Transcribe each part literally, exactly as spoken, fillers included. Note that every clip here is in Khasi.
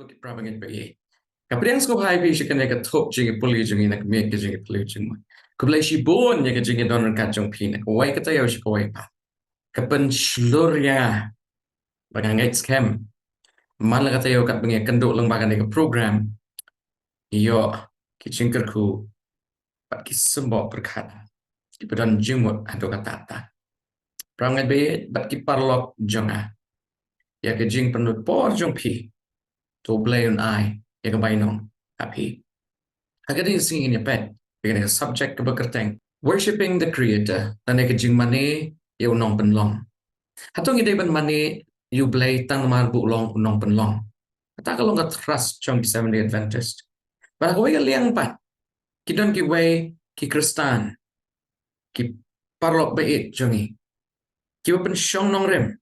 Para bangeit ba ïeit, ka pdiang sngewbha ïa phi sha kane ka thup jingïapule jong ngi na ka miet ka jingïapule jingmut. Khublei shibun ïa ka jingïadon ryngkat jong phi na kawei ka taïew sha kawei pat. Ka pynshlur ïa nga ba nga ngeit skhem man la ka taïew katba ngi ïakynduh lyngba kane ka program, ïoh ki jingkyrkhu bad ki symboh pyrkhat kiba don jingmut haduh katta katta. Para bangeit ba ïeit bad ki paralok jong nga, ïa ka jingpynlut por jong phi to U Blei un ai ïa ka bainong ha phi. Ha kane ka sngi ngin ïa peit ïa kane ka subject kaba kyrteng Worshipping the Creator, lane ka jingmane ïa u nongpynlong. Hato ngi dei ban mane ïa U Blei tang namar ba u long u nongpynlong? Kata ka long ka thrust jong ki Seventh Day Adventist. Bad ha kawei ka liang pat, ki don kiwei ki Khristan, ki paralok ba ïeit jong ngi, kiba pynshong nongrim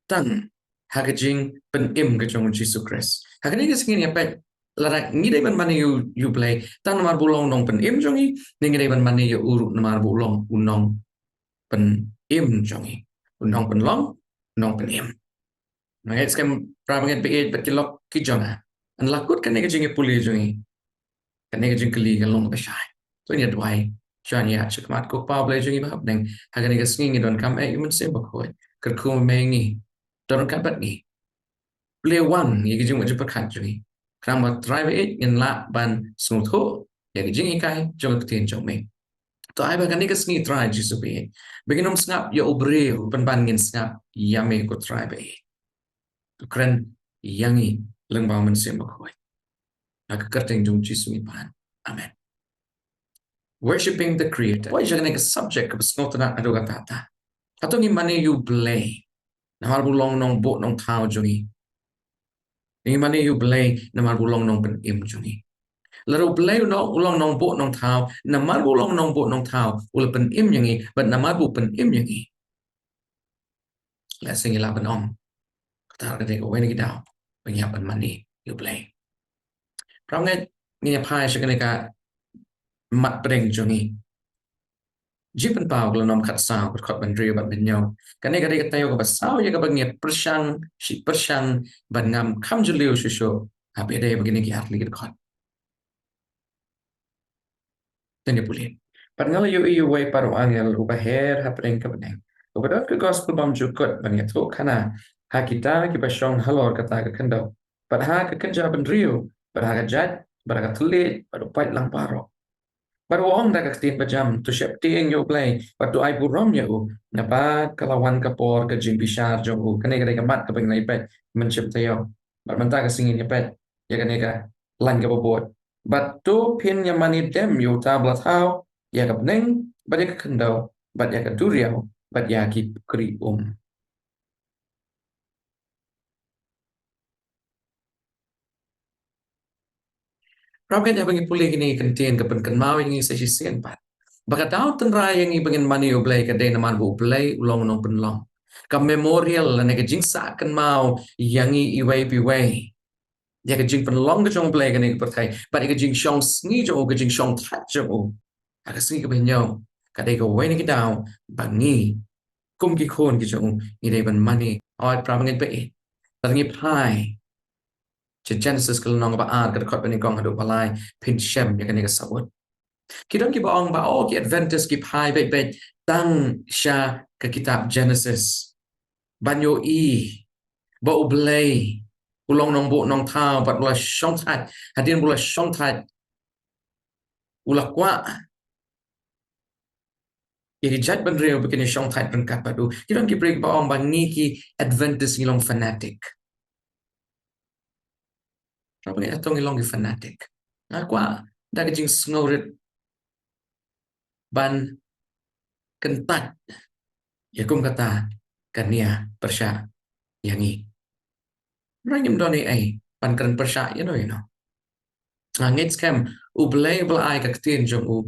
tang ha ka jingpynim ka jong U Jisu Khrist. Ha kane ka sngi ngin ïa peit lada ngi dei ban mane ïa U, ïa U Blei tang namar ba u long u nongpynim jong ngi, ne ngi dei ban mane ïa u ruh namar ba u long u nongpynim jong ngi, u nongpynlong, u nongpynim. Nga ngeit skhem para bangeit ba ïeit bad ki lok ki jong nga, yn la kut kane ka jingïapule jong ngi, kane ka jingkylli kan long kaba shai. To ngin ïa duwai. Shuwa ngin ïaid shakhmat. Ko Pa U Blei jong ngi ba ha bneng, ha kane ka sngi ngi donkam eh ïa U Mynsiem Bakhuid. Kyrkhu ma me ïa ngi, don ryngkat bad ngi. Plie wan ïa ki jingmut jingpyrkhat jong ngi, khnang ba Trai ba ïeit ngin lah ban sngewthuh ïa ki jinghikai jong ka ktien jong me. To ai ba kane ka sngi Trai Jisu ba ïeit, ba ngin ym sngap ïa u briew, pynban ngin sngap ïa me ko Trai ba ïeit. To kren ïa ngi lyngba U Mynsiem Bakhuid. Ha ka kyrteng jong U Jisu ngi pan. Amen. Worshipping the Creator. Poi sha kane ka subject kaba sngewtynnat haduh katta katta. Hato ngi mane ïa U Blei namar ba u long u nongbuh nongthaw jong ngi? Ngi mane ïa U Blei namar ba u long u nongpynim jong ngi? Lada U Blei u long, u long u nongbuh nongthaw, namar ba u long u nongbuh nongthaw u la pynim ïa ngi, bad namar ba u pynim ïa ngi, lehse ngi lah ban ong, kata ka dei kawei na ki daw ba ngi hap ban mane ïa U Blei. Para bangeit, ngin ïa phai sha kane ka mat pdeng jong ngi. Jingpynpaw ka lynnong khatsaw, ka dkhot ba hynriew bad ba hynñiew. Kane ka dei ka taïew kaba saw ïa kaba ngi ïa pyrshang shi pyrshang ban ngam kham jylliew shuh shuh ha ba ïadei bad kine ki artylli ki dkhot. Te ngin ïa pule. Bad nga la ïohi ïa uwei pat u angel uba her hapdeng ka bneng, uba don ka gospel bymjukut ban ïathuhkhana ha kita kiba shong halor kata ka khyndew, bad ha ka kynja bynriew, bad ha ka jait, bad ha ka thylliej, bad u paidlang baroh. Bad u ong da ka ktien bajam, to sheptieng ïa U Blei bad to ai burom ïa u, naba ka la wan ka por ka jingbishar jong u. Kane ka dei ka mat kaba ngi la ïa peit mynshwa taïew. Bad mynta ka sngi ngin ïa peit ïa kane ka lain kaba bud. Bad to phin ïa mane dem ïa uta ba la thaw ïa ka bneng, bad ïa ka khyndew, bad ïa ka duriaw, bad ïa ki pukri um. Para bangeit, haba ngi pule kine ki kyntien, ka pynkynmaw ïa ngi sa shisien pat ba ka daw tynrai ïa ngi ba ngin mane ïa U Blei ka dei namar ba U Blei u long u nongpynlong. Ka memorial lane ka jingsah kynmaw ïa ngi iwei pa iwei ïa ka jingpynlong ka jong U Blei ha kane ka pyrthei, bad ïa ka jingshongsngi jong u, ka jingshongthait jong u ha ka sngi kaba hynñiew, ka dei kawei na ki daw ba ngi kum ki khun ki jong u ngi dei ban mane. Hooid para bangeit ba ïeit, lada ngi phai sha Genesis ka lynnong ba ar, ka dkhot ba nyngkong haduh ba lai, phin shem ïa kane ka sabut. Ki don kiba ong ba, oh, ki Adventist ki phai beit beit tang sha ka kitab Genesis ban ïohi ba U Blei u long u nongbuh nongthaw bad u la shongthait. Hadien ba u la shongthait, u la kwah ïa ki jait bynriew ba kin ïa shongthait ryngkat bad u. Ki don ki briew kiba ong ba ngi ki Adventist ngi long fanatic. Para bangeit, hato ngi long ki fanatic? Nga kwah da ka jingsngewrit ban kyntait ïa kum kata ka nia pyrshah ïa ngi. Hynrei ngim don ei ei ban kren pyrshah ïano ïano. Nga ngeit skhem U Blei uba la ai ka ktien jong u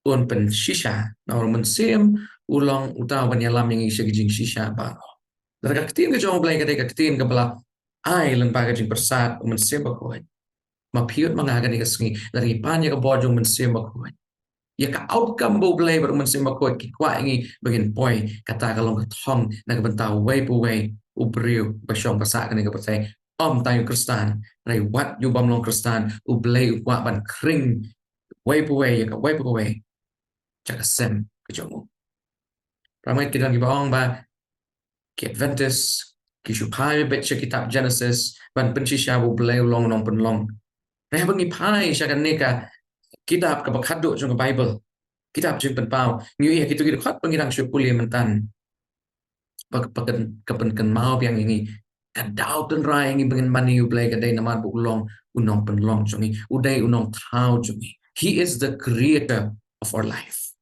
un pynshisha, namar U Mynsiem u long uta uban ïalam ïa ngi sha ki jingshisha baroh. Lada ka ktien ka jong U Blei ka dei ka ktien kaba la ai lyngba ka jingpyrsad U Mynsiem Bakhuid, ma phi bad ma nga ha kane ka sngi, lada ngi pan ïa ka bor jong U Mynsiem Bakhuid, ïa ka outcome ba U Blei bad U Mynsiem Bakhuid ki kwah ïa ngi ba ngin poi, kata ka long ka thong na ka bynta uwei pa uwei u briew ba shong ba sah kane ka pyrthei. Ym tang ïa u Khristan, hynrei wat ïa u bym long Khristan, U Blei u kwah ban khring wei pa wei ïa ka wei pa wei sha ka sem ka jong u. Para ngeit, ki don kiba ong ba ki Adventist ki shu phai beit sha kitab Genesis ban pynshisha ba U Blei u long u nongpynlong. Hynrei haba ngi phai sha kane ka kitab kaba khatduh jong ka Baibl, kitab Jingpynpaw, ngi ïohi ha kito ki dkhot ba ngi dang shu pule mynta ba ka, ba ka, ka pynkynmaw biang ïa ngi, ka daw tynrai ïa ngi ba ngin mane ïa U Blei ka dei namar ba u long u nongpynlong jong ngi, u dei u nongthaw jong ngi. He is the creator of our life.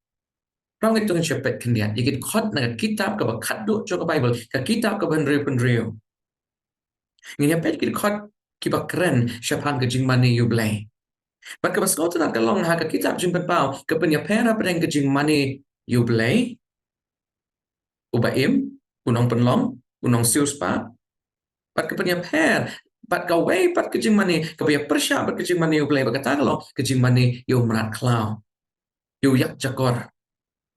Para ngeit, to ngin sa peit khyndiat ïa ki dkhot na ka kitab kaba khatduh jong ka Baibl, ka kitab kaba hynriew pynriew. Ngin ïa peit ki dkhot kiba kren shaphang ka jingmane ïa U Blei. Bad kaba sngewtynnat ka long ha ka kitab Jingpynpaw ka pynïapher hapdeng ka jingmane ïa U Blei uba im, u nongpynlong, u nongsiewspah. Bad ka pynïapher bad kawei pat ka jingmane kaba ïapyrshah bad ka jingmane ïa U Blei, bad kata ka long ka jingmane ïa u mrad khlaw, ïa u ïakjakor.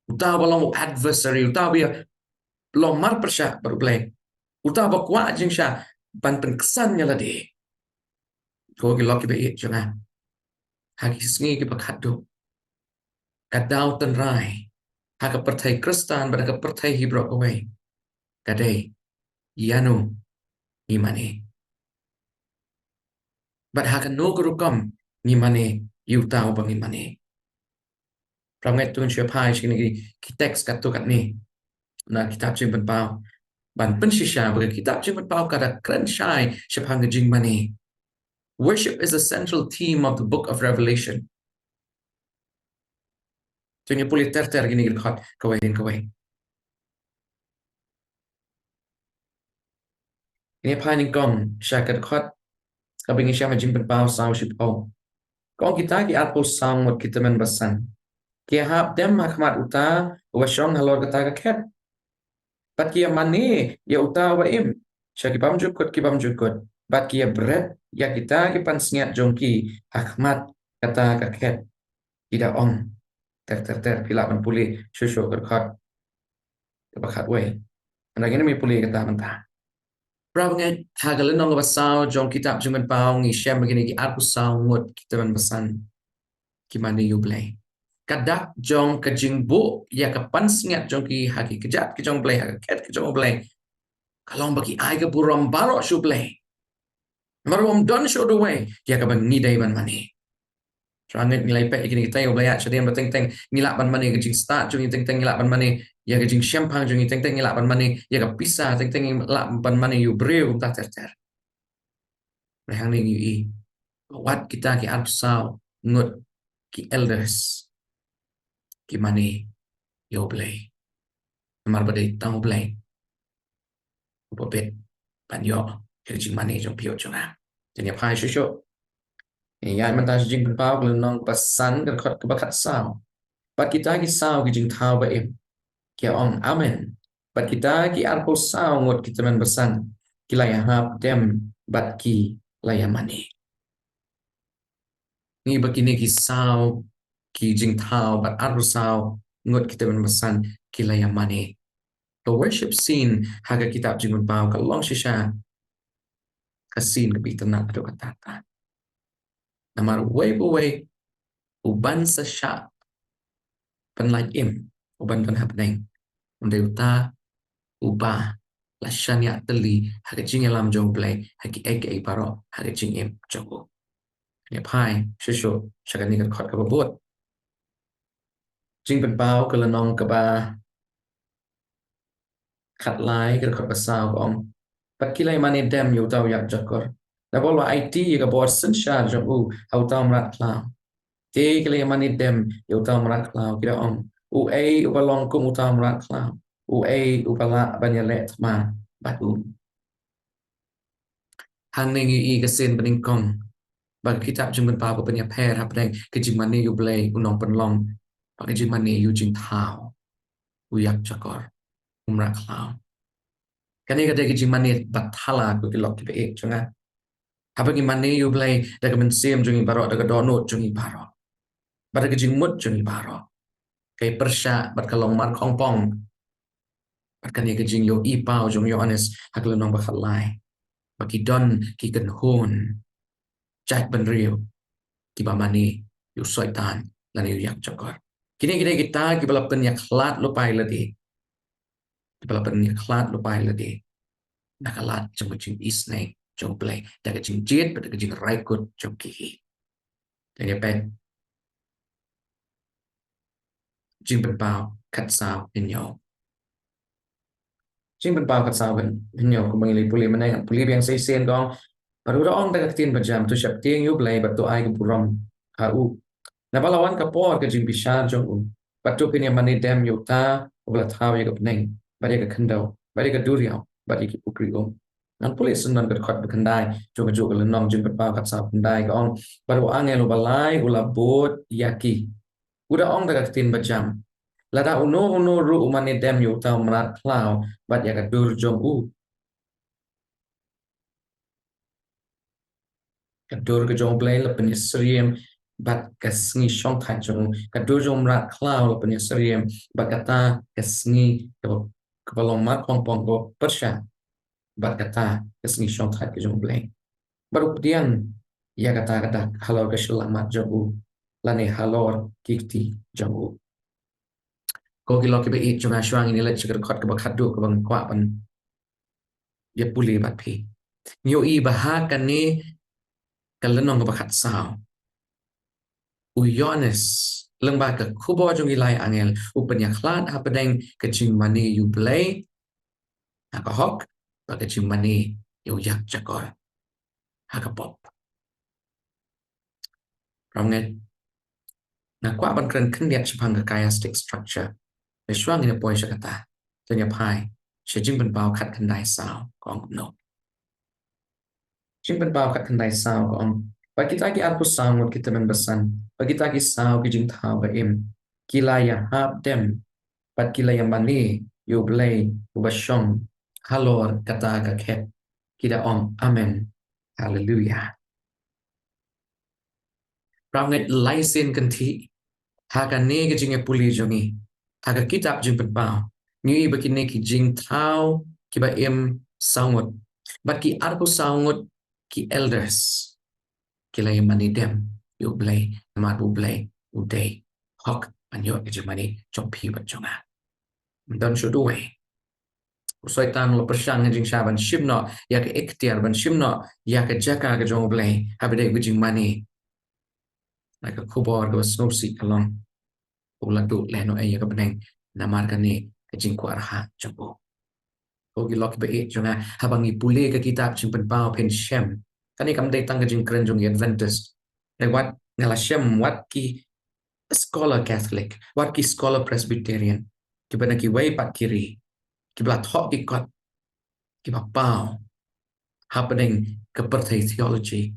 Uta uba long u adversary, uta uba ïa long marpyrshah bad U Blei, uta uba kwah jingshah ban pynksan ïa lade. Ko ki lok kiba ïeit jong nga, ha ki sngi kiba khatduh, ka daw tynrai ha ka pyrthei Khristan bad ha ka pyrthei hi baroh kawei ka dei ïano ngi mane bad ha kano ka rukom ngi mane ïa uta uba ngi mane. Para ngeit, to ngin sa phai sha kine ki, ki teks katto katne na kitab Jingpynpaw ban pynshisha ba ka kitab Jingpynpaw ka da kren shai shaphang ka jingmane. Worship is a central theme of the book of Revelation. To ngin pule ter ter kine ki dkhot kawei hadien kawei. Ngin phai nyngkong sha ka dkhot kaba ngi shem ha Jingpynpaw saw shiphew. Ka ong, kita ki arphew saw ngut ki tymmen basan ki ïahap dem ha khmat uta uba shong halor kata ka khet, bad ki ïamane ïa uta uba im sha ki bymjukut ki bymjukut, bad ki ïabret ïa kita ki pansngiat jong ki ha khmat kata ka khet. Ki da ong, ter ter ter, phi lah ban pule shuh shuh ka dkhot kaba khatwei. Hynrei ngin ym pule kata mynta. Para bangeit, ha ka lynnong kaba saw jong kitab Jingpynpaw ngi shem ba kine ki arphew saw ngut ki tymmen basan ki mane ïa U Blei. Ka dak jong ka jingbuh ïa ka pansngiat jong ki ha ki kjat ki jong U Blei, ha ka khet ka jong U Blei, ka long ba ki ai ka burom baroh sha U Blei. Namar ym don shuh uwei ïa kaba ngi dei ban mane. Sngewbha ngi la ïa peit ïa kine kita, ïa U Blei ïa shadien ba teng teng ngi lah ban mane ïa ka jingstad jong ngi, teng teng ngi lah ban mane ïa ka jingshemphang jong ngi, teng teng ngi lah ban mane ïa ka pisa, teng teng ngi lah ban mane ïa u briew, kumta ter ter. Hynrei hangne ngi ïohi ba wat kita ki arphew saw ngut ki elders ki mane ïa U Blei. Namar ba dei tang U Blei uba bit ban ïoh ïa ka jingmane jong phi jong nga. Te ngin ïa phai shuh shuh. Ngin ïa mynta sha Jingpynpaw ka lynnong kaba san, ka dkhot kaba khatsaw. Bad kita ki saw ki jingthaw ba im ki ong, Amen. Bad kita ki arphew saw ngut ki tymmen basan ki la ïahap dem bad ki la ïamane. Ngi ba kine ki saw ki jingthaw bad arphew saw ngut ki tymmen basan ki la ïamane. Ka worship scene ha ka kitab Jingpynpaw ka long shisha ka scene kaba itynnad haduh katta katta. Namar uwei pa uwei uban sa shah pynlait im, uban don ha bneng, un dei uta uba la shaniah tylli ha ka jingïalam jong U Blei ha kiei kiei baroh ha ka jingim jong u. Ngin ïa phai shuh shuh sha kane ka dkhot kaba bud. Jingpynpaw ka lynnong kaba khatlai, ka dkhot ba saw ka ong, bad ki la ïamane dem ïa uta u ïakjakor. Naba la aiti ïa ka bor synshar jong u ha uta u mrad khlaw. Te ki la ïamane dem ïa uta u mrad khlaw, ki da ong, uei uba long kum uta u mrad khlaw? Uei uba lah ban ïaleh thma bad u? Hangne ngi ïohi ka sien banyngkong ba ka kitab Jingpynpaw ka pynïapher hapdeng ka jingmane ïa U Blei u nongpynlong bad ka jingmane ïa u jingthaw, u ïakjakor, u mrad khlaw. Kane ka dei ka jingmane ba thala, ko ki lok kiba ïeit jong nga. Haba ngi mane ïa U Blei da ka mynsiem jong ngi baroh, da ka dohnud jong ngi baroh, bad da ka jingmut jong ngi baroh, ka ïa pyrshah bad ka long markhongpong Bad kane ka jingïohi paw jong u Ïoannis ha ka lynnong ba khatlai, ba ki don ki kynhun jaitbynriew kiba mane ïa u Soitan lane ïa u ïakjakor. Kine ki dei kita kiba la pynïakhlad lypa ïa lade, kiba la pynïakhlad lypa ïa lade na ka lad jong ka jingisynei jong U Blei da ka jingjied bad da ka jingrai kut jong ki hi. Te ngin peit Jingpynpaw khatsaw hynñiew. Jingpynpaw khatsaw hynñiew, kumba ngi la pule mynne, pule biang shisien, ka ong: Bad u da ong da ka ktien bajam: To sheptieng ïa U Blei bad to ai ka burom ha u, naba la wan ka por ka jingbishar jong u. Bad to phin ïa mane dem ïa uta uba la thaw ïa ka bneng bad ïa ka khyndew bad ïa ka duriaw bad ïa ki pukri um. Ngan pule shen don ka dkhot ba khyndai jong kajuh ka lynnong, Jingpynpaw khatsaw khyndai, ka ong: Bad u angel uba lai u la bud ïa ki, u da ong da ka ktien bajam: Lada uno uno ruh u mane dem ïa uta u mrad khlaw bad ïa ka dur jong u. Ka dur ka jong U Blei la pynïasyriem bad ka sngi shongthait jong u. Ka dur jong u mrad khlaw la pynïasyriem bad kata ka sngi kaba, kaba long markhongpong kaba pyrshah bad kata ka sngi shongthait ka jong U Blei. Bad u pdiang ïa kata ka dak halor ka shyllangmat jong u, lane halor ki kti jong u. Ko ki lok kiba ïeit jong nga, shuwa ngin ïa leit sha ka dkhot kaba khatduh kaba nga kwah ban ïa pule bad phi. Ngi ïohi ba ha kane ka lynnong kaba khatsaw, u Ïoannis, lyngba ka khubor jong ki lai angel, u pynïakhlad hapdeng ka jingmane ïa U Blei ha ka hok bad ka jingmane ïa u ïakjakor ha ka pop. Parangeit, nga kwah ban kren khyndiat shaphang ka chiastic structure. Te shuwa ngin ïa poi sha kata, to ngin ïa phai sha Jingpynpaw khatkhyndai saw, ka ong kumno. Jingpynpaw khatkhyndai saw, ka ong: Bad kita ki arphew saw ngut ki tymmen basan bad kita ki saw ki jingthaw ba im, ki la ïahap dem bad ki la ïamane ïa U Blei uba shong halor kata ka khet, ki da ong: Amen, Haleluïa. Parangeit, lai sien kynthih, ha kane ka jingïapule jong ngi ha ka kitab Jingpynpaw, ngi ïohi ba kine ki jingthaw kiba im saw ngut bad ki arphew saw ngut ki elders ki la ïamane dem ïa U Blei, namar ba U Blei u dei hok ban ïoh ka jingmane jong phi bad jong nga. Ym don shuh duwai. U Soitan u la pyrshang ha jingshah ban shim noh ïa ka iktiar, ban shim noh ïa ka jaka ka jong U Blei haba dei ka jingmane. Na ka khubor kaba sngewsih ka long, u la duh lehnohei ïa ka bneng namar kane ka jingkwah rhah jong u. Ko ki lok kiba ïeit jong nga, haba ngi pule ka kitab Jingpynpaw, phin shem, kane kam dei tang ka jingkren jong ki Adventist. Te wat nga la shem, wat ki scholar Catholic, wat ki scholar Presbyterian, kiba na kiwei pat ki ri, kiba la thoh ki kot kiba paw hapdeng ka pyrthei theology,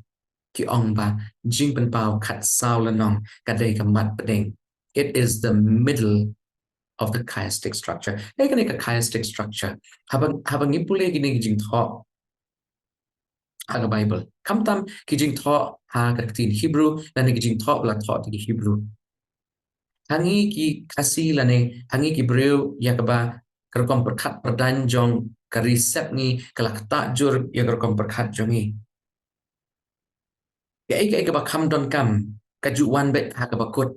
ki ong ba Jingpynpaw khatsaw lynnong ka dei ka mat pdeng. It is the middle of the chiastic structure. Kaei kane ka chiastic structure? Haba, haba ngi pule kine ki jingthoh ha ka Bible, khamtam ki jingthoh ha ka ktien Hebrew lane ki jingthoh ba la thoh da ki Hebrew, ha ngi ki Khasi lane ha ngi ki briew ïa kaba ka rukom pyrkhat pyrdaiñ jong ka ri sep ngi ka la ktah jur ïa ka rukom pyrkhat jong ngi. Kaei kaei kaba kham donkam ka ju wan beit ha kaba kut.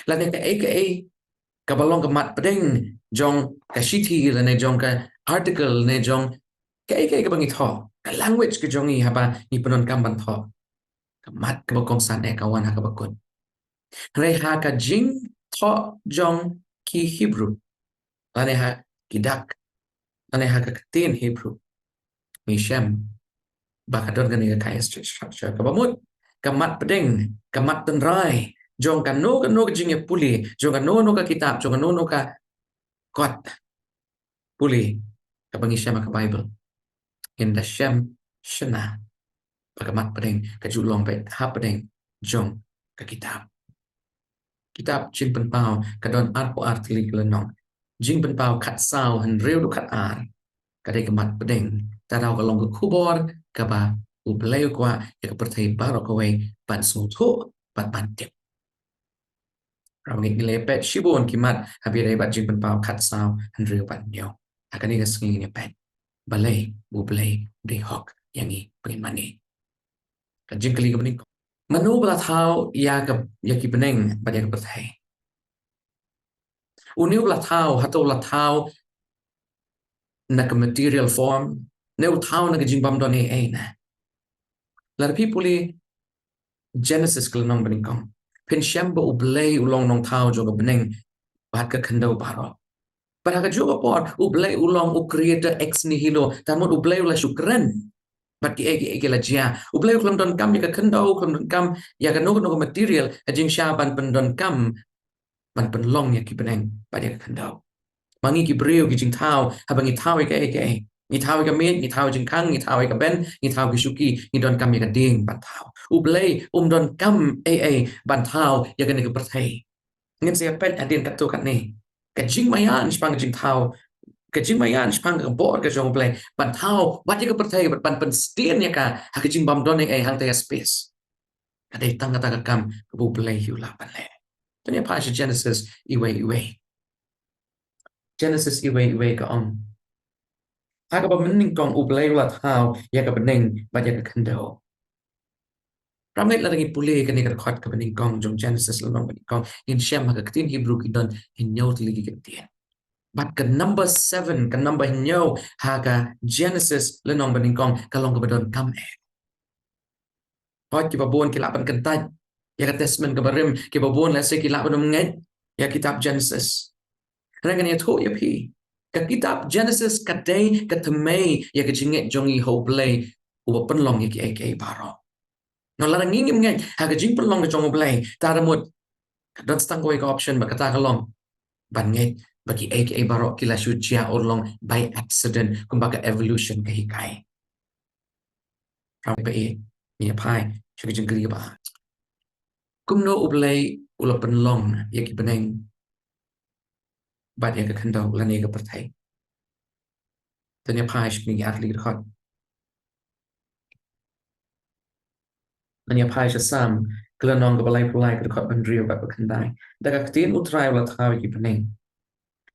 Lane kaei kaei kaba long ka mat pdeng jong ka shithi lane jong ka article lane jong kaei kaei kaba ngi thoh, ka language ka jong ngi haba ngi pyndonkam ban thoh, ka mat kaba kongsan eh ka wan ha kaba kut. Hynrei ha ka jingthoh jong ki Hebrew, lane ha ki dak, lane ha ka ktien Hebrew, ngi shem ba ka don kane ka chiastic structure. Kaba mut, ka mat pdeng, ka mat tynrai jong kano kano ka jingïapule, jong kano kano ka kitab, jong kano kano ka kot pule kaba ngi shem ha ka Bible, ngin da shem shynna ba ka mat pdeng ka ju long beit hapdeng jong ka kitab. Kitab Jingpynpaw ka don arphew ar tylli ki lynnong. Jingpynpaw khatsaw hynriew duh khatar ka dei ka mat pdeng, ka daw ka long ka khubor kaba U Blei u kwah ïa ka pyrthei baroh kawei ban sngewthuh bad ban tip. Namar ngi la peit shibun ki mat ha ba ïadei bad Jingpynpaw khatsaw, hynriew bad hynñiew. Ha kane ka sngi ngin ïa peit balei U Blei u dei hok ïa ngi ba ngin mane. Ka jingkylli kaba nyngkong, mano ba la thaw ïa ka, ïa ki bneng bad ïa ka pyrthei? Une u ba la thaw, hato u la thaw na ka material form, ne u thaw na ka jingbymdon ei ei ne? Lada phi pule Genesis ka lynnong banyngkong, phin shem ba U Blei u long u nongthaw jong ka bneng bad ka khyndew baroh. Bad ha kajuh ka por U Blei u long u creator ex nihilo, tang mut U Blei u la shu kren bad kiei kiei ki la jia. U Blei u khlem donkam ïa ka khyndew, u khlem donkam ïa kano kano ka material, ka jingshisha ban pyndonkam, ban pynlong ïa ki bneng bad ïa ka khyndew. Ma ngi ki briew, ki jingthaw, haba ngi thaw ïa kaei kaei, ngi thaw ïa ka miej, ngi thaw ïa ka jingkhang, ngi thaw ïa ka ben, ngi thaw ïa ka shuki, ngi donkam ïa ka dieng ban thaw. U Blei um donkam ei ei ban thaw ïa kane ka pyrthei. Ngin sa ïa peit hadien katto katne. Ka jingmaïan shaphang ka jingthaw, ka jingmaïan shaphang ka bor ka jong U Blei ban thaw wat ïa ka pyrthei, ban, ban pynstad ïa ka ha ka jingbymdon ei ei hangta ha space, ka dei tang kata ka kam kaba U Blei hi u lah ban leh. To ngin ïa phai sha Genesis iwei iwei. Genesis iwei iwei ka ong, ha kaba mynnyngkong U Blei u la thaw ïa ka bneng bad ïa ka khyndew. Para bangeit, lada ngi pule kane ka dkhot kaba nyngkong jong Genesis lynnong banyngkong, ngin shem ha ka ktien Hebrew ki don hynñiew tylli ki kyntien. Bad ka number seven, ka number hynñiew ha ka Genesis lynnong banyngkong, ka long kaba donkam eh. Hooid, kiba bun ki lah ban kyntait ïa ka Testament kaba rim, kiba bun lehse ki lah ban ym ngeit ïa kitab Genesis. Hynrei ngan ïathuh ïa phi, ka kitab Genesis ka dei ka thymmei ïa ka jingngeit jong ngi ha U Blei uba pynlong ïa kiei kiei baroh. Nangta lada ngi ngim ngeit ha ka jingpynlong ka jong U Blei, te da mut ka don sa tang kawei ka option, bad kata ka long ban ngeit ba kiei kiei baroh ki la shu jia urlong by accident, kumba ka evolution ka hikai. Para bangeit, ngin ïa phai sha ka jingkylli kaba ar. Kumno U Blei u la pynlong ïa ki bneng bad ïa ka khyndew lane ïa ka pyrthei? To ngin ïa phai sha kine ki artylli ki dkhot. Ngin ïa phai sha Salm ka lynnong kaba laiphew lai, ka dkhot ba hynriew bad ba khyndai. Da ka ktien U Trai u la thaw ïa ki bneng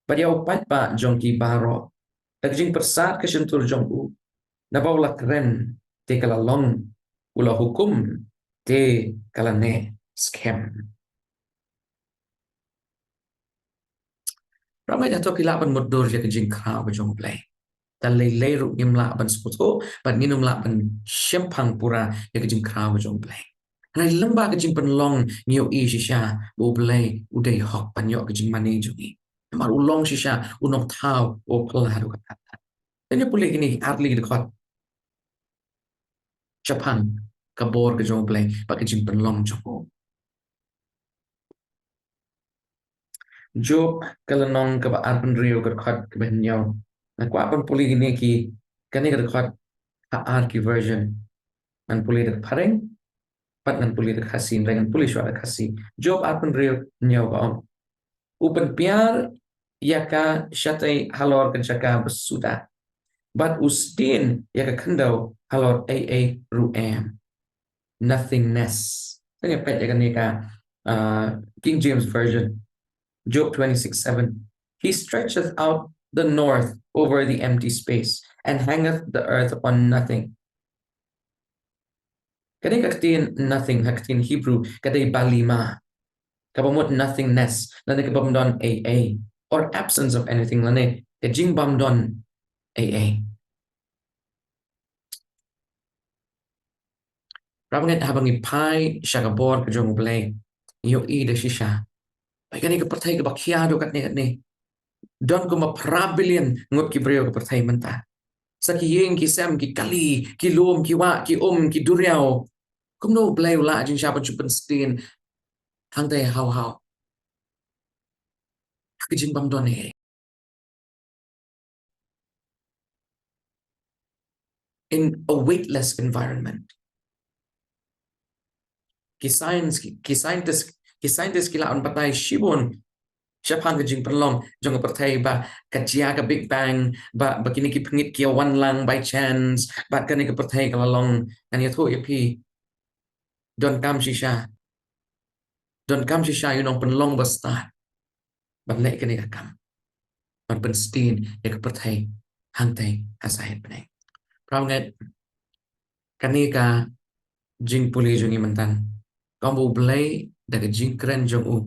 bad ïa u paidbah jong ki baroh, da ka jingpyrsad ka shyntur jong u. Naba u la kren te ka la long, u la hukum te ka la neh skhem. Para bangeit, hato phi lah ban mutdur ïa ka jingkhraw ka jong U Blei? Te lei lei ruh ngim lah ban sngewthuh bad ngim lah ban shemphang pura ïa ka jingkhraw ka jong U Blei. Hynrei lyngba ka jingpynlong ngi ïohi shisha ba U Blei u dei hok ban ïoh ka jingmane jong ngi. Namar u long shisha u nongthaw uba phylla haduh katta katta. To ngin ïa pule kine ki artylli ki dkhot shaphang ka bor ka jong U Blei bad ka jingpynlong jong u. Job ka lynnong kaba arphew hynriew, ka dkhot kaba hynñiew. Nga kwah ban pule kine ki, kane ka dkhot ha ar ki version. Ngan pule da ka Phareng bad ngan pule da ka Khasi, ngan pule shuwa da ka Khasi. Job arphew hynriew, hynñiew ka ong, u pynpiar ïa ka shatei halor ka jaka ba suda, bad u sdien ïa ka khyndew halor ei ei ruh em. Nothingness. To ngin ïa peit ïa kane ka, uh, King James Version. Job twenty-six seven. He stretcheth out the north over the empty space, and hangeth the earth on nothing. Kane ka ktien nothing ha ka ktien Hebrew ka dei balima, kaba mut nothingness, lane ka bym don ei ei, or absence of anything, lane ka jingbym don ei ei. Para bangeit, haba ngi phai sha ka bor ka jong U Blei, ngi ïohi da shisha ba kane ka pyrthei kaba khia haduh katne katne, don kumba phra billion ngut ki briew ha ka pyrthei mynta. Sa ki ïing, ki sem, ki kali, ki lum, ki wah, ki um, ki duriaw. Kumno U Blei u lah jingshisha ban shu pynstad hangta haw haw ha ka jingbym don ei ei, in a weightless environment? Ki science, ki, ki scientist, ki scientist ki lah ban batai shibun shaphang ka jingpynlong jong ka pyrthei, ba ka jia ka Big Bang, ba, ba kine ki pyngngit ki ïa wan lang by chance, ba kane ka pyrthei ka la long. Ngan ïathuh ïa phi, donkam shisha Donkam shisha ïa u nongpynlong ba stad ban leh kane ka kam, ban pynstad ïa ka pyrthei hangtei ha sahit bneng. Para bangeit, kane ka jingpule jong ngi mynta, ka ong ba U Blei da ka jingkren jong u,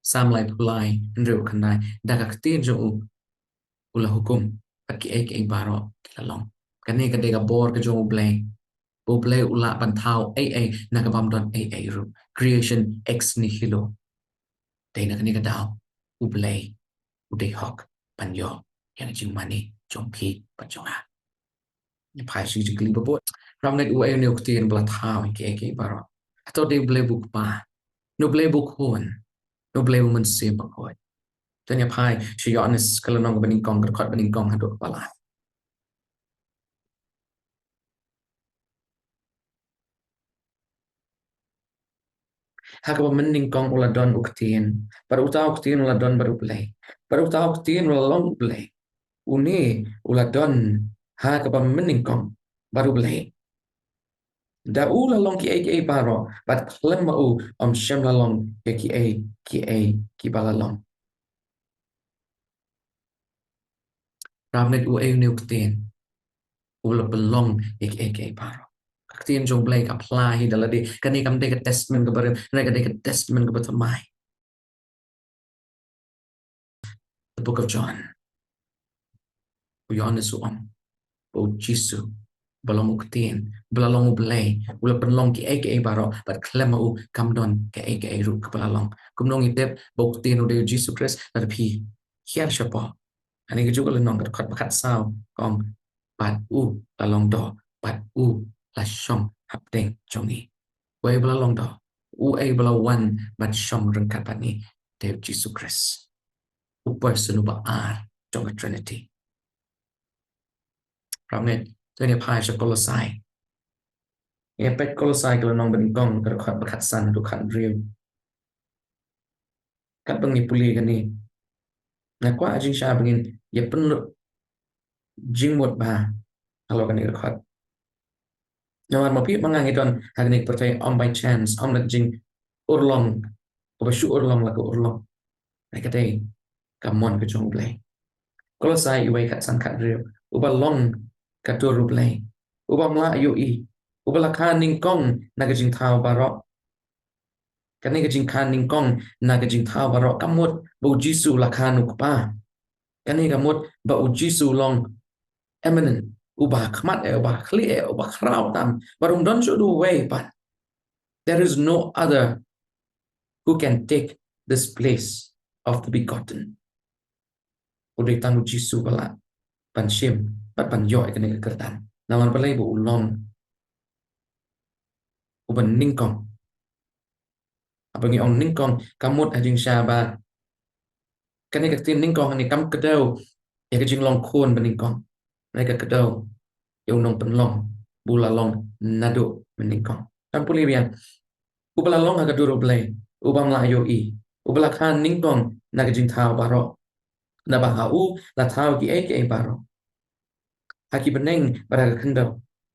Salm laiphew lai, hynriew khyndai, da ka ktien jong u, u la hukum bad kiei kiei baroh ki la long. Kane ka dei ka bor ka jong U Blei. U Blei u lah ban thaw ei ei na ka bym don ei ei ruh. Creation ex nihilo. Dei na kane ka daw U Blei u dei hok ban ïoh ïa ka jingmane jong phi bad jong nga. Ngi phai sha ka jingkylli ba bud. Para bangeit, uei une u ktien ba la thaw ïa kiei kiei baroh? Hato dei U Blei ba u Kpa, ne U Blei ba u Khun, ne U Blei ba u Mynsiem Bakhuid? To ngin phai sha Ïoannis ka lynnong kaba nyngkong, ka dkhot ba nyngkong haduh kaba lai. Ha kaba mynnyngkong u la don u Ktien, bad uta u Ktien u la don bad U Blei, bad uta u Ktien u la long U Blei. Une u la don ha kaba mynnyngkong bad U Blei. Da u la long kiei kiei baroh, bad khlem ma u ym shym la long ïa kiei kiei kiba la long. Para bangeit, uei une u Ktien u la pynlong ïa kiei kiei baroh? Ka Ktien jong U Blei ka phla hi da lade. Kane kam dei ka Testament kaba rim, kane ka dei ka Testament kaba thymmai. The Book of John. U Ïoannis u ong ba U Jisu ba long u Ktien, ba la long U Blei, u la pynlong kiei kiei baroh, bad khlem ma u kam don kiei kiei ruh kiba la long. Kumno ngi tip ba u Ktien u dei U Jisu Khrist? Lada phi hiar shapoh ha kane kajuh ka lynnong, ka dkhot ba khatsaw, ka ong, bad u la long doh, bad u la shong hapdeng jong ngi. Uei ba la long doh? Uei ba la wan ban shong ryngkat bad ngi? Dei U Jisu Khrist, u person uba ar jong ka Trinity. Para bangeit, to ngin phai sha Kolosai. Ngin peit Kolosai ka lynnong ba nyngkong, ka dkhot ba khatsan haduh khathynriew. Katba ngi pule kane, nga kwah jingshisha ba ngin ïa pynlut jingmut bha halor kane ka dkhot. Namar ma phi ma nga ngi don ha kane ka pyrthei ym by chance, ym da ka jingurlong, kaba shu urlong la ka urlong. Ka dei ka mon ka jong U Blei. Kolosai wei, khatsan khathynriew. Uba long ka dur U Blei, u bym lah ïohi, uba la kha nyngkong na ka jingthaw baroh. Kane ka jingkha nyngkong na ka jingthaw baroh kam mut ba U Jisu la kha u Kpa. Kane ka mut ba U Jisu long eminent, uba khmat eh, uba khlieh eh, uba khraw tam, bad um don shuh da uwei pat. There is no other who can take this place of the begotten. U dei tang U Jisu ba lah ban shim bad ban ïoh ïa kane ka kyrdan. Namar balei? Ba u long uba nyngkong. Haba ngi ong nyngkong, ka mut ha jingshisha ba kane ka ktien nyngkong hangne kam kdew ïa ka jinglong khun ba nyngkong. Hynrei ka kdew ïa u nongpynlong ba u la long naduh mynnyngkong. Kan pule biang. Uba la long ha ka dur U Blei, u bym lah ïohi, uba la kha nyngkong na ka jingthaw baroh. Naba ha u la thaw kiei kiei baroh, ha ki bneng bad ha ka khyndew,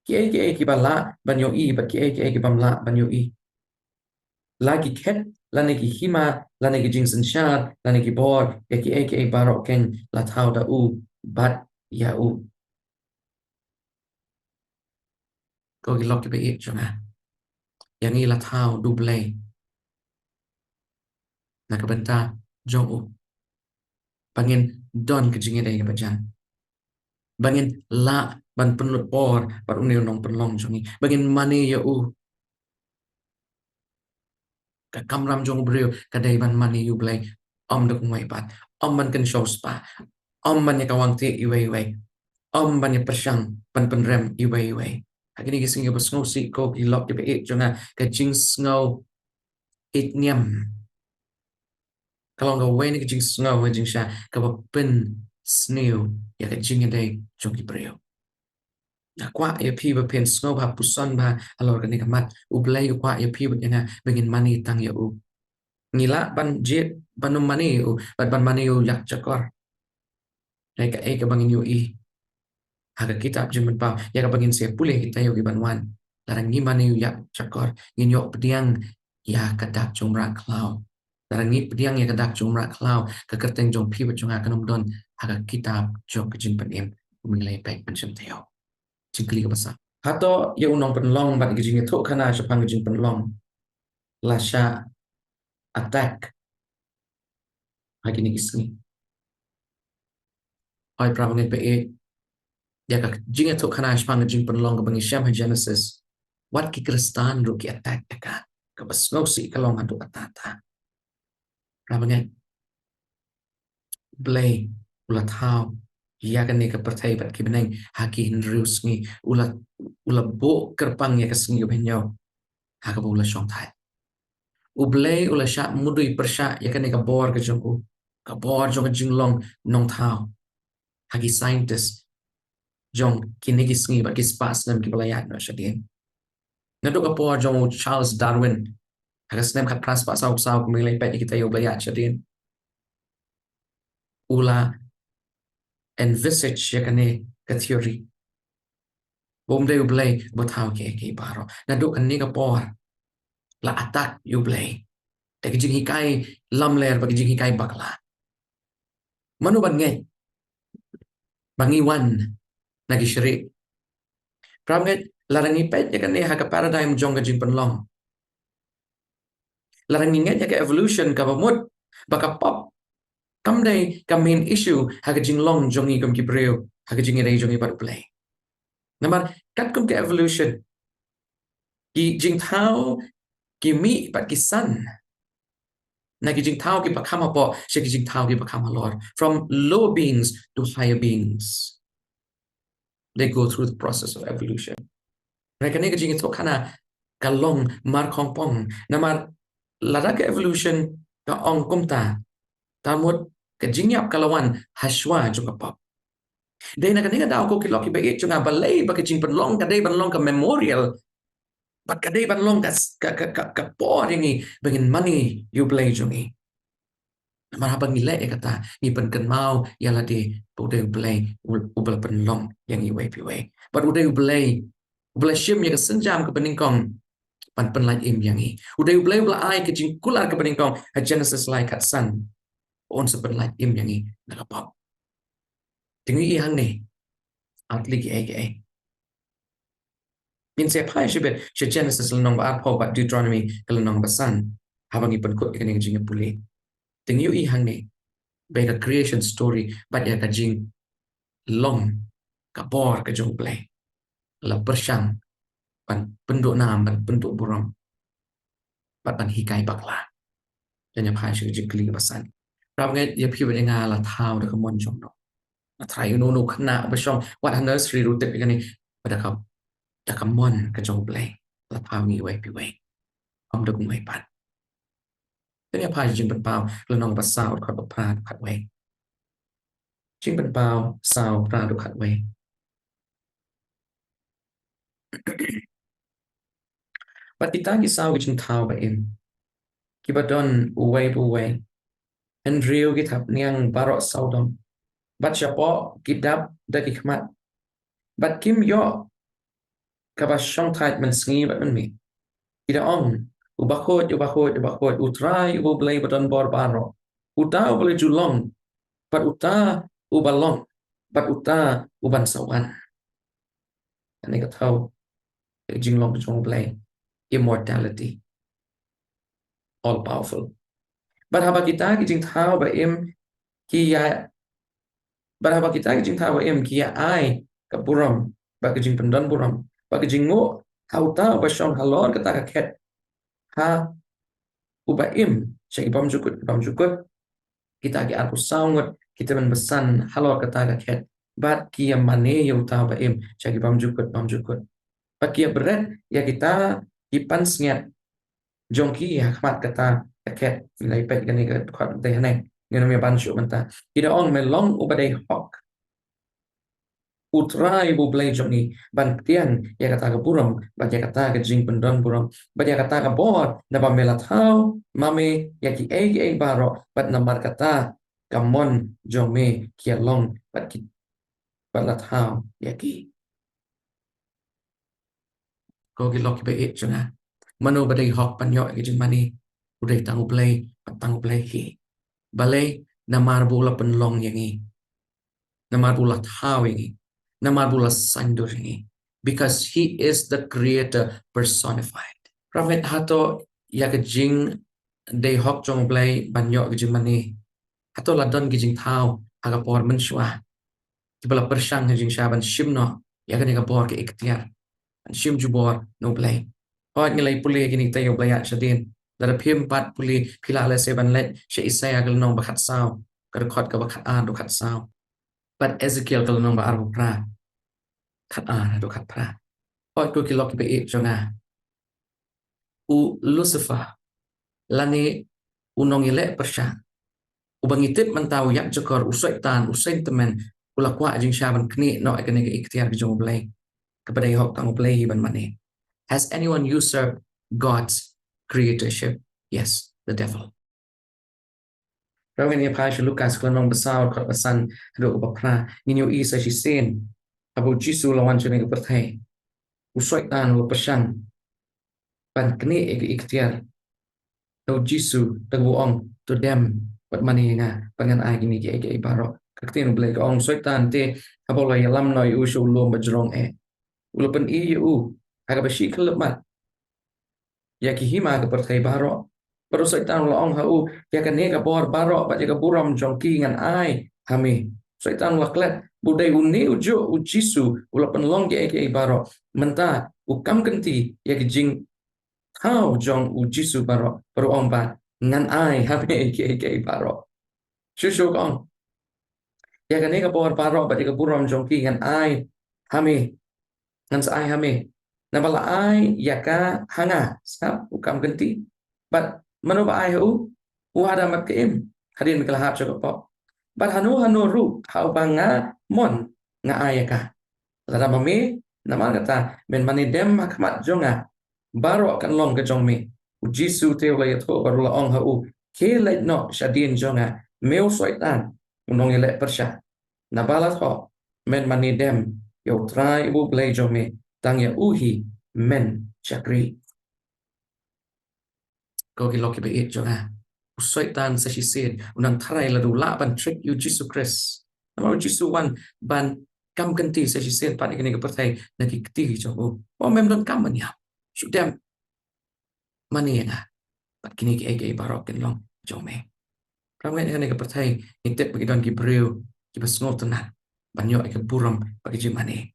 kiei kiei kiba lah ban ïohi bad kiei kiei ki bym lah ban ïohi. La ki khet lane ki hima lane ki jingsynshar lane ki bor, ïa kiei kiei baroh keiñ la thaw da u bad ïa u. Ko ki lok kiba ïeit jong nga, ïa ngi la thaw da U Blei na ka bynta jong u, ba ngin don ka jingïadei kaba jan, ba ngin lah ban pynlut por bad une u nongpynlong jong ngi, ba ngin mane ïa u. Ka kamram jong u briew ka dei ban mane ïa U Blei, ym da kumwei pat, ym ban kynshew spah, ym ban ïa kawang thiah iwei iwei, ym ban ïa pyrshang ban pynrem iwei iwei. Ha kine ki sngi kiba sngewsih, ko ki lok kiba ïeit jong nga, ka jingsngew ïeit niam ka long kawei na ka jingsngew ha jingshisha kaba pynsniew ïa ka jingïadei jong ki briew. Nga kwah ïa phi ba phin sngewbha, puson bha halor kane ka mat. U Blei u kwah ïa phi bad ïa nga ba ngin mane tang ïa u. Ngi lah ban jied ban ym mane ïa u, bad ban mane ïa u ïakjakor. Hynrei kaei kaba ngin ïohi ha ka kitab Jingpynpaw, ïa kaba ngin sa pule kita ïa u ki ban wan, lada ngi mane ïa u ïakjakor, ngin ïoh pdiang ïa ka dak jong u mrad khlaw. Lada ngi pdiang ïa ka dak jong u mrad khlaw, ka kyrteng jong phi bad jong nga kan ym don ha ka kitab jong ka jingpynim, kum ngi la ïa peit mynshem taïew. Jingkylli kaba saw. Hato ïa u nongpynlong bad ka jingïathuhkhana shaphang ka jingpynlong la shah attack ha kine ki sngi? Hooid, para bangeit ba ïeit, ïa ka jingïathuhkhana shaphang ka jingpynlong kaba ngi shem ha Genesis, wat ki Khristan ruh ki attack ïa ka, kaba sngewsih ka long haduh katta katta. Para bangeit, U Blei u la thaw ïa kane ka pyrthei bad ki bneng ha ki hynriew sngi. U la, u la buh kyrpang ïa ka sngi kaba hynñiew ha kaba u la shongthait. U Blei u la shah mudui pyrshah ïa kane ka bor ka jong u, ka bor jong ka jinglong nongthaw, ha ki scientist jong kine ki sngi bad ki spah snem kiba la ïaid noh shadien. Naduh ka por jong u Charles Darwin, ha ka snem khatphra spah saw phew saw, kum ngi la ïa peit ïa kita ïa u ba la ïaid shadien, u la envisage ïa kane ka theory ba um dei U Blei uba thaw kiei kiei baroh. Naduh kane ka por la attack ïa U Blei da ki jinghikai lamler bad ki jinghikai bakla. Mano ban ngeit ba ngi wan na ki shrieh? Para bangeit, lada ngi peit ïa kane ha ka paradigm jong ka jingpynlong, lada ngi ngeit ïa ka evolution, kaba mut ba ka pop kam dei ka main issue ha ka jinglong jong ngi kum ki briew, ha ka jingïadei jong ngi bad U Blei. Namar katkum ka evolution, ki jingthaw ki mih bad ki san na ki jingthaw kiba kham hapoh sha ki jingthaw kiba kham halor. From low beings to higher beings, they go through the process of evolution. Hynrei kane ka jingïathuhkhana ka long markhongpong. Namar lada ka evolution ka ong kumta, ka mut ka jingïap ka la wan ha shuwa jong ka pop. Dei na kane ka daw, ko ki lok kiba ïeit jong nga, balei ba ka jingpynlong ka dei ban long ka memorial, bad ka dei ban long ka, ka, ka, ka, ka por ïa ngi ba ngin mane ïa U Blei jong ngi? Namar haba ngi leh ïa kata, ngi pynkynmaw ïa lade ba u dei U Blei u, uba la pynlong ïa ngi iwei pa iwei. Bad u dei U Blei uba la shim ïa ka sienjam kaba nyngkong ban pynlait im ïa ngi. U dei U Blei uba la ai ka jingkular kaba nyngkong ha Genesis lai khatsan, ba un sa pynlait im ïa ngi na ka pop. Te ngi ïohi hangne ar tylli kiei kiei. Ngin sa phai shibit sha Genesis lynnong ba arphew bad Deuteronomy ka lynnong ba san, haba ngi pynkut ïa kane ka jingïapule. Te ngi ïohi hangne ba ïa ka creation story bad ïa ka jinglong ka bor ka jong U Blei la pyrshang ban pynduh nam, ban pynduh burom, bad ban hikai bakla. Te ngi ïa phai sha ka jingkylli kaba san. Para bangeit, ïa phi bad ïa nga la thaw da ka mon jong no? Nga tharai uno uno u khynnah ba shong wat ha nursery ruh u tip ïa kane, ba da ka, da ka mon ka jong U Blei la thaw ngi iwei pa iwei, ym da kumwei pat. Te ngi ïa phai sha Jingpynpaw lynnong ba saw, dkhot ba phra, dkhot khatwei. Jingpynpaw saw, phra, dkhot khatwei. Bad kita ki saw ki jingthaw ba im, kiba don uwei pa uwei, hynriew ki thapniang baroh sawdong, bad shapoh ki dap da ki khmat, bad kim ïoh kaba shongthait mynsngi bad mynmiet, ki da ong: Uba khuid, uba khuid, uba khuid, U Trai uba U Blei badonbor baroh, uta uba la ju long, bad uta uba long, bad uta uban sa wan. Kane ka thaw ka jinglong ka jong U Blei, immortality, all powerful. Bad haba kita ki jingthaw ba im ki ïa, bad haba kita ki jingthaw ba im ki ïa ai ka burom bad ka jingpyndon burom bad ka jingnguh ha uta uba shong halor kata ka khet, ha uba im sha ki bymjukut ki bymjukut, kita ki arphew saw ngut ki tymmen basan halor kata ka khet, bad ki ïa mane ïa uta uba im sha ki bymjukut bymjukut, bad ki ïa bret ïa kita ki pansngiat jong ki ha khmat kata ka khet. Ngi la ïa peit kane ka dkhot ba dei hangne, ngin ym ïa ban shuh mynta. Ki da ong: Me long uba dei hok, U Trai uba U Blei jong ngi, ban pdiang ïa kata ka burom bad ïa kata ka jingpyndon burom bad ïa kata ka bor, naba me la thaw ma me ïa kiei kiei baroh, bad namar kata ka mon jong me ki ïa long bad ki, bad la thaw ïa ki. Ko ki lok kiba ïeit jong nga, Mano ba dei hok ban ïoh ïa ka jingmane? U dei tang U Blei, bad tang U Blei hi. Balei? Namar ba u la pynlong ïa ngi. Namar ba u la thaw ïa ngi. Namar ba u la saiñdur ïa ngi. Because he is the creator personified. Para bangeit, hato ïa ka jingdei hok jong U Blei ban ïoh ka jingmane, hato la don ki jingthaw ha ka por mynshuwa kiba la pyrshang ha jingshisha ban shim noh ïa kane ka bor, ka iktiar ban shim jubor na U Blei? Hooid, ngi la pule ïa kine kitai, U Blei ïa shadien. Lada phim pat pule, phi lah lehse ban leit sha Isaïah ka lynnong ba khatsaw, ka dkhot kaba khatar haduh khatsaw, bad Ezekiel ka lynnong ba arphew phra, khatar haduh khatphra. Hooid, ko ki lok kiba ïeit jong nga, u Lucifer, lane u nongïaleh pyrshah, uba ngi tip mynta u ïakjakor, u Soitan, u seng tymmen, u la kwah jingshisha ban knieh noh ïa kane ka iktiar ka jong U Blei, kaba dei hok tang U Blei hi ban mane. Has anyone usurped God's creatorship? Yes, the devil. Para bangeit, ngi phai sha Lukas ka lynnong ba saw, dkhot ba san haduh kaba phra, ngin ïohi sa shisien haba U Jisu u la wan sha kane ka pyrthei, u Soitan u la pyrshang ban knieh ïa ka iktiar. Te U Jisu, te u ong, to dem bad mane ïa nga, bad ngan ai kine kiei kiei baroh. Ka ktien U Blei ka ong, Soitan te, haba u la ïalam noh ïa u sha u lum ba jrong eh, u la pyni ïa u ha kaba shi khyllipmat ïa ki hima ka pyrthei baroh. Bad u Soitan u la ong ha u, ïa kane ka bor baroh bad ïa ka burom jong ki ngan ai ha me. Soitan u la klet ba u dei une ujuh U Jisu u la pynlong kiei kiei baroh. Mynta u kam kynti ïa ki jingthaw jong U Jisu baroh, bad u ong ba, ngan ai ha me kiei kiei baroh. Shuh shuh ka ong, ïa kane ka bor baroh bad ïa ka burom jong ki ngan ai ha me. Ngan sa ai ha me. Naba la ai ïa ka ha nga, sngap, u kam kynti. Bad mano ba ai ha u? U Adam bad ka Im, hadien ba ki la hap sha ka pop. Bad hano hano ruh ha uba nga mon, nga ai ïa ka. Lada ma me, namar kata, men mane dem ha khmat jong nga, baroh kan long ka jong me. U Jisu te u la ïathuh bad u la ong ha u, khie leit noh shadien jong nga, me u Soitan, u nongïaleh pyrshah. Naba la thoh, men mane dem ïa U Trai U Blei jong me, tang ïa u hi men shakri. Ko ki lok kiba ïeit jong nga, u Soitan sa shisien u nang tharai lada u lah ban trick ïa U Jisu Khrist. Namar U Jisu u wan ban kam kynti sa shisien pat ïa kane ka pyrthei na ki kti jong u. Ba mem donkam ban ïap. Shu dem mane ïa nga, bad kine kiei kiei baroh kin long jong me. Para bangeit, ha kane ka pyrthei ngi tip ba ki don ki briew kiba sngewtynnat ban ïoh ïa ka burom bad ka jingmane.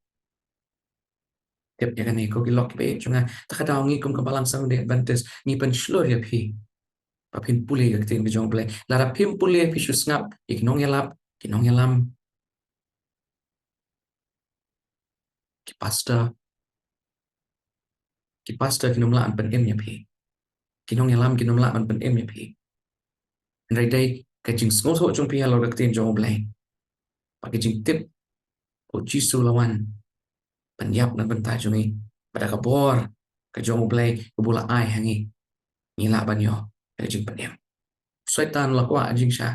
Tip ïa kane, ko ki lok kiba ïeit jong nga, ta ka daw ngi kum ka Balang Seventh Day Adventist ngi pynshlur ïa phi ba phin pule ïa ka ktien ka jong U Blei. Lada phim pule, phi shu sngap ïa ki nongïalap, ki nongïalam. Ki pastor, ki pastor kin ym lah ban pynim ïa phi. Ki nongïalam kin ym lah ban pynim ïa phi. Hynrei dei ka jingsngewthuh jong phi halor ka ktien jong U Blei, bad ka jingtip ba U Jisu u la wan ban ïap na ka bynta jong ngi, bad da ka bor ka jong U Blei kaba u la ai ha ngi, ngi lah ban ïoh ïa ka jingpynim. U Soitan u la kwah jingshisha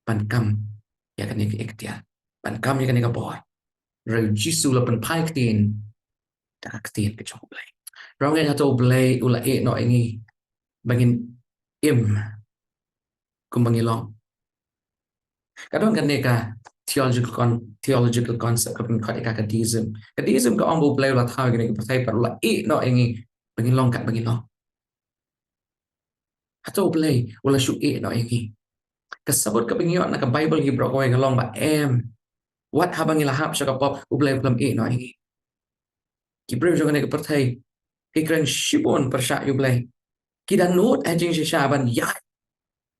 ban kam ïa kane ka iktiar, ban kam ïa kane ka bor. Hynrei U Jisu u la pynphai ktien da ka ktien ka jong U Blei. Para bangeit, hato U Blei u la ïeh noh ïa ngi ba ngin im kumba ngi long? Ka don kane ka theological con-, theological concept kaba ngi khot ïa ka, ka deism. Ka deism ka ong ba U Blei u la thaw ïa kane ka pyrthei bad u la ïeh noh ïa ngi ba ngin long katba ngi long. Hato U Blei u la shu ïeh noh ïa ngi? Ka sabut kaba ngi ïoh na ka Baibl hi baroh kawei ka long ba em. Wat haba ngi la hap sha ka pop, U Blei u khlem ïeh noh ïa ngi. Ki briew jong kane ka pyrthei ki kren shibun pyrshah ïa U Blei. Ki da nud ha jingshisha ban ïaid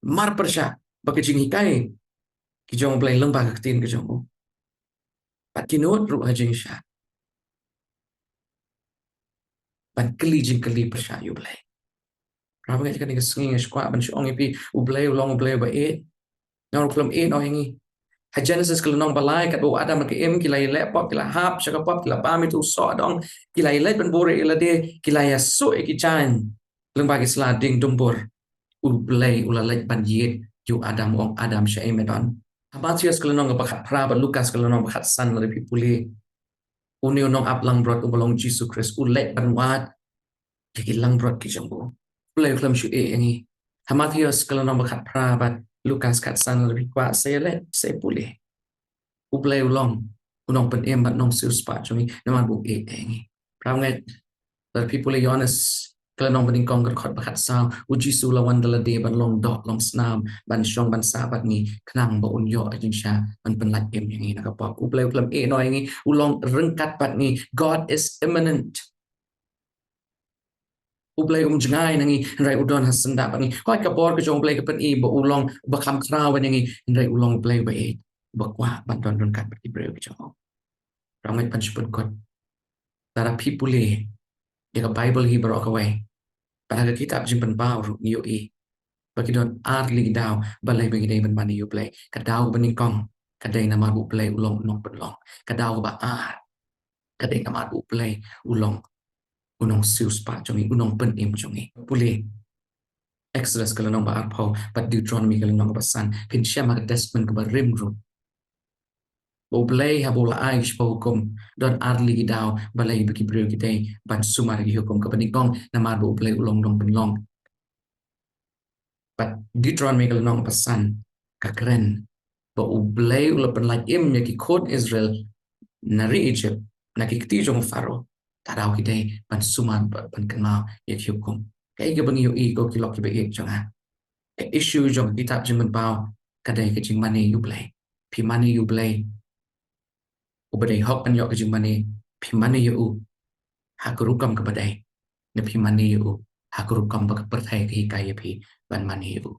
mar pyrshah bad ka jinghikai ka jong U Blei lyngba ka ktien ka jong u. Bad ki nud ruh ha jingshisha ban kylli jingkylli pyrshah ïa U Blei. Para bangeit, kane ka sngi nga sngewkwah ban shu ong ïa phi, U Blei u long U Blei uba ïeit. Namar u khlem ïeh noh ïa ngi. Ha Genesis ka lynnong ba lai, katba u Adam bad ka Im ki la ïaleh pop, ki la hap sha ka pop, ki la bam ïa uto u soh dong, ki la ïaleh ban buhrieh ïa lade, ki la ïasuh ïa ki jaiñ lyngba ki sla dieng dumbur, U Blei u la leit ban ïeit ïa u Adam, u ong, Adam, shaei me don? Ha Mathaios ka lynnong kaba khatphra bad Lukas ka lynnong ba khatsan, lada phi pule, une u nongap langbrot uba long Jisu Khrist u leit ban wad ïa ki langbrot ki jong u. U Blei u khlem shu ïeh ïa ngi. Ha Mathaios ka lynnong ba khatphra bad Lukas khatsan, lada phi kwah sa ïaleh, sa pule. U Blei u long u nongpynim bad nongsiewspah jong ngi namar ba u ïeit ïa ngi. Phra ngeit, lada phi pule Ïoannis ka lynnong banyngkong ka dkhot ba khatsaw, u Jisu u la wan da lade ban long doh long snam, ban shong ban sah bad ngi, khnang ba un ïoh ka jingshah ban pynlait im ïa ngi na ka pop. U Blei u khlem ïeh noh ïa ngi, u long ryngkat bad ngi. God is immanent. U Blei um jngai na ngi, hynrei u don ha syndah bad ngi. Hooid, ka bor ka jong u Blei ka pyni ba u long ba kham khraw ban ïa ngi, hynrei u long u Blei ba ïeit, ba kwah ban don ryngkat bad ki briew ki jong u. Phra ngeit, ban shu pynkut, lada phi pule ïa ka Baibl hi baroh kawei, bad ha ka kitab Jingpynpaw ruh ngi ïohi ba ki don ar tylli ki daw balei ba ngi dei ban mane ïa u Blei. Ka daw kaba nyngkong ka dei namar ba u Blei u long u nongpynlong. Ka daw kaba ar ka dei namar ba u Blei u long u nongsiewspah jong ngi, u nongpynim jong ngi. Pule Exodus ka lynnong ba arphew bad Deuteronomy ka lynnong ba san, phin shem ha ka Testament kaba rim ruh ba u Blei haba u la ai ki shiphew hukum, don ar tylli ki daw balei ba ki briew ki dei ban sumar ïa ki hukum. Kaba nyngkong, namar ba u Blei u long u nongpynlong. Bad Deuteronomy ka lynnong ba san ka kren ba u Blei u la pynlait im ïa ki khun Israel na ri Egypt, na ki kti jong u Pharaoh. Te daw ki dei ban sumar, ban, ban kynmaw ïa ki hukum. Kaei kaba ngi ïohi, ko ki lok kiba ïeit jong nga? Ka issue jong ka kitab Jingpynpaw ka dei ka jingmane ïa u Blei. Phi mane ïa u Blei uba dei hok ban ïoh ka jingmane, phi mane ïa u ha ka rukom kaba dei, ne phi mane ïa u ha ka rukom ba ka pyrthei ka hikai ïa phi ban mane ïa u?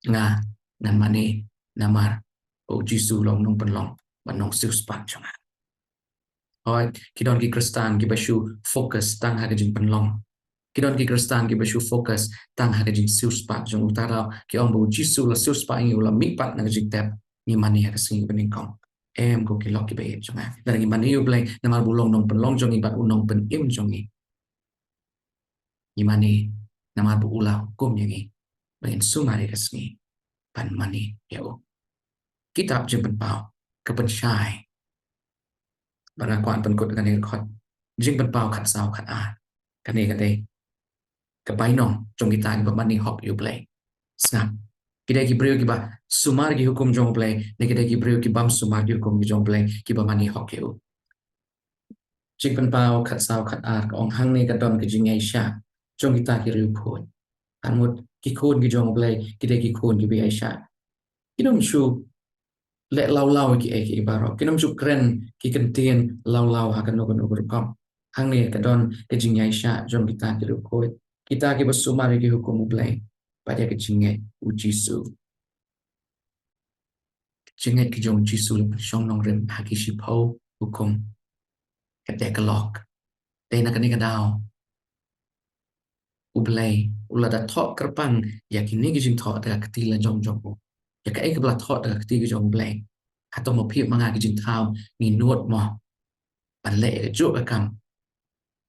Nga, ngan mane namar ba u Jisu u long u nongpynlong bad u nongsiewspah jong nga. Hooid, ki don ki Khristan kiba shu focus tang ha ka jingpynlong. Ki don ki Khristan kiba shu focus tang ha ka jingsiewspah jong u. Te daw ki ong ba u Jisu u la siewspah ïa ngi, u la mihpat na ka jingtep, ngi mane ha ka sngi kaba nyngkong. Em, ko ki lok kiba ïeit jong nga, lada ngi mane ïa u Blei namar ba u long u nongpynlong jong ngi bad u nongpynim jong ngi, ngi mane namar ba u la hukum ïa ngi ba ngin sumar ïa ka sngi ban mane ïa u. Kitab Jingpynpaw ka pynshai, bad nga kwah ban pynkut kane ka dkhot, Jingpynpaw khatsaw khatar. Kane ka dei ka bainong jong kita kiba mane hok ïa u Blei. Sngap, ki dei ki briew kiba sumar ki hukum jong u Blei, ne ki dei ki briew ki bym sumar ki hukum ki jong u Blei, kiba mane hok ïa u? Jingpynpaw khatsaw khatar ka ong, hangne ka don ka jingïaishah jong kita ki riewkhuid. Ka mut ki khun ki jong u Blei ki dei ki khun kiba ïaishah. Kim shu leh lawlaw kiei kiei baroh. Kim shu kren ki kyntien lawlaw ha kano kano ka rukom. Hangne ka don ka jingïaishah jong kita ki riewkhuid, kita kiba sumar ïa ki hukum u Blei bad ïa ka jingngeit u Jisu. Ka jingngeit ka jong u Jisu la pynshong nongrim ha ki shiphew hukum. Ka dei ka lok. Te na kane ka daw u Blei u la da thoh kyrpang ïa kine ki jingthoh da ka kti la jong jong u. Ïa kaei kaba la thoh da ka kti ka jong u Blei? Hato ma phi ma nga ki jingthaw ngi nud mo ban leh ïa kajuh ka kam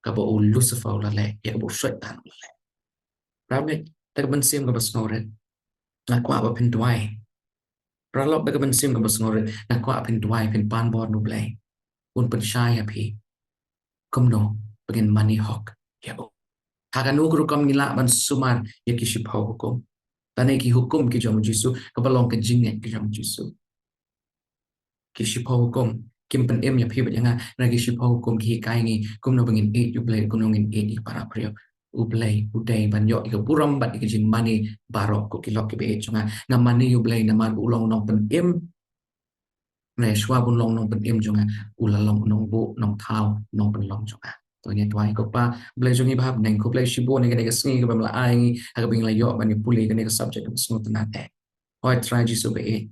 kaba u Lucifer u la leh, ïa kaba u Soitan u la leh? Paralok, da ka mynsiem kaba sngewrit nga kwah ba phin duwai. Paralok, da ka mynsiem kaba sngewrit nga kwah ba phin duwai, phin pan bor na u Blei un pynshai ïa phi kumno ba ngin mane hok ïa u. Ha kano ka rukom ngi lah ban sumar ïa ki shiphew hukum, lane ki hukum ki jong u Jisu, kaba long ka jingngeit ki jong u Jisu? Ki shiphew hukum kim pynim ïa phi bad ïa nga, hynrei ki shiphew hukum ki hikai ngi kumno ba ngin ïeit ïa u Blei, kumno ngin ïeit ïa ki para briew. U Blei u dei ban ïoh ïa ka burom bad ïa ka jingmane baroh, ko ki lok kiba ïeit jong nga. Nga mane ïa u Blei namar ba u long u nongpynim. Hynrei shuwa ba un long u nongpynim jong nga, u la long u nongbuh nongthaw, nongpynlong jong nga. To ngin duwai. Ko Pa Blei jong ngi ba ha bneng, khublei shibun ïa kane ka sngi kaba me la ai ngi, ha kaba ngi la ïoh ban ïa pule kane ka subject kaba sngewtynnat eh. Hooid Trai Jisu ba ïeit,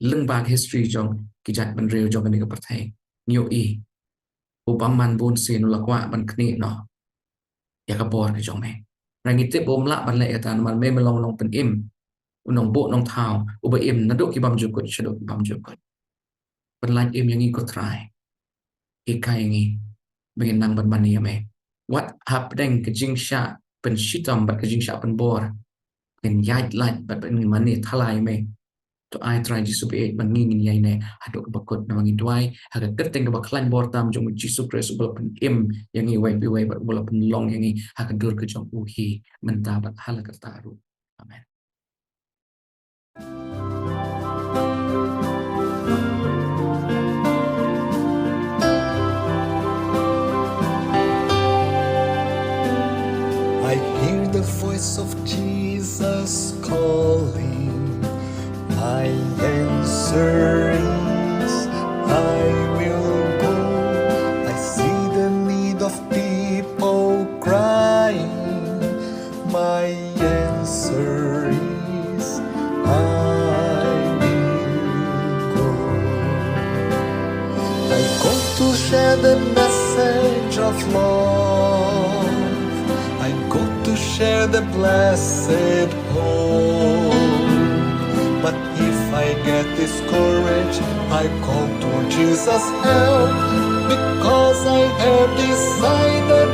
lyngba ka history jong ki jaitbynriew jong kane ka pyrthei, ngi ïohi u bymman bun sien u la kwah ban knieh noh ïa ka bor ka jong me. Hynrei ngi tip ba um lah ban leh ïa kata namar me, me long u nongpynim, u nongbuh nongthaw uba im naduh ki bymjukut shaduh ki bymjukut. Pynlait im ïa ngi ko Trai. Hikai ngi ba ngin nang ban mane ïa me. Wat hapdeng ka jingshah pynshitom bad ka jingshah pynbor, ngin ïaid lait bad ngin mane thala ïa me. To ai Trai Jisu ba ïeit ba ngi ngin ïaineh haduh kaba kut, namar ngi duwai ha ka kyrteng kaba khlaiñ bor tam jong u Jisu Khrist uba la pynim ïa ngi uwei pa uwei bad uba la pynlong ïa ngi ha ka dur ka jong u hi mynta bad ha la karta ruh. Amen. I hear the voice of Jesus calling. My answer is, I will go. I see the need of people crying. My answer is, I will go. I go to share the message of love. I go to share the blessed hope. But if I get discouraged, I call to Jesus' help, because I have decided